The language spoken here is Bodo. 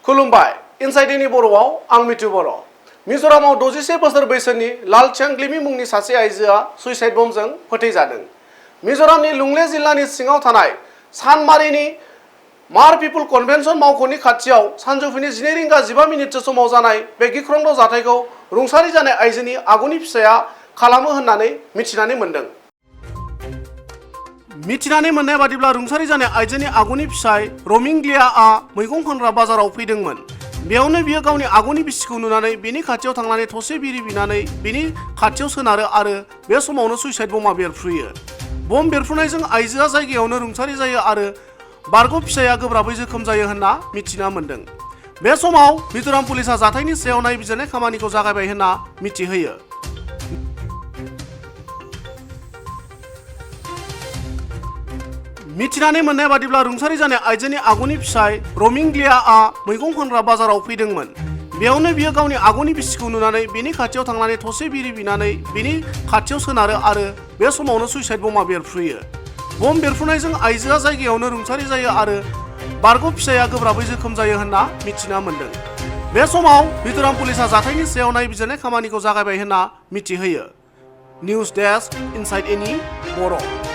खुलुमबाय इनसाइडनि बर'आव आं मिथु बर'। मिज'रामाव 61 बोसोर बैसोनि लाल चेंग्लिमी मुंनि सासे आइजोआ सुइसाइड बमजों फोथैजादों। मिज'रामनि लुंले जिल्लानि सिङाव थानाय सानमारिनि मार पिपुल कन्वेन्शन मावख'नि खाथियाव सानजौफुनि 12 रिंगा 15 मिनिटसो समाव जानाय बे गिख्रंथाव जाथायखौ रुंसारि जानाय आइजोनि आगुनि फिसाया खालामो होननानै मिथिनानै मोन्दों। मिथिनानै मोननाय बादिब्ला रुंसारि जानाय आइजोनि आगुनि फिसाय रमिंग्लियाआ मैगं फानग्रा बाजाराव फैदोंमोन। बेयावनो बियो गावनि आगुनि बिसिखौ नुनानै बिनि खाथियाव थांनानै थसे बिरि बिनानै बिनि खाथियाव सोनारो आरो बे समावनो सुइसाइड बमा बेरफ्रुयो। बम बेरफ्रुनायजों आइजोआ जायगायावनो रुंसारि जायो आरो बारग' फिसाया गोब्राबै जोखोम जायो होनना मिथिना मोन्दों। बे समाव मिज'राम पुलिसआ जाथायनि सायाव नायबिजिरनाय खामानिखौ जागायबाय होनना मिथिहोयो। मिथिनानै मोननाय बादिब्ला रुंसारि जानाय आइजोनि आगुनि फिसाय रमिंग्लियाआ मैगं फानग्रा बाजाराव फैदोंमोन। बेयावनो बियो गावनि आगुनि बिसिखौ नुनानै बिनि खाथियाव थांनानै थसे बिरि बिनानै बिनि खाथियाव सोनारो आरो बे समावनो सुइसाइड बमा बेरफ्रुयो। बम बेरफ्रुनायजों आइजोआ जायगायावनो रुंसारि जायो आरो बारग' फिसाया गोब्राबै जोखोम जायो होनना मिथिना मोन्दों। बे समाव मिज'राम पुलिसआ जाथायनि सायाव नायबिजिरनाय खामानिखौ जागायबाय होनना मिथिहोयो। निउज डेस्क इनसाइड एनि बर'।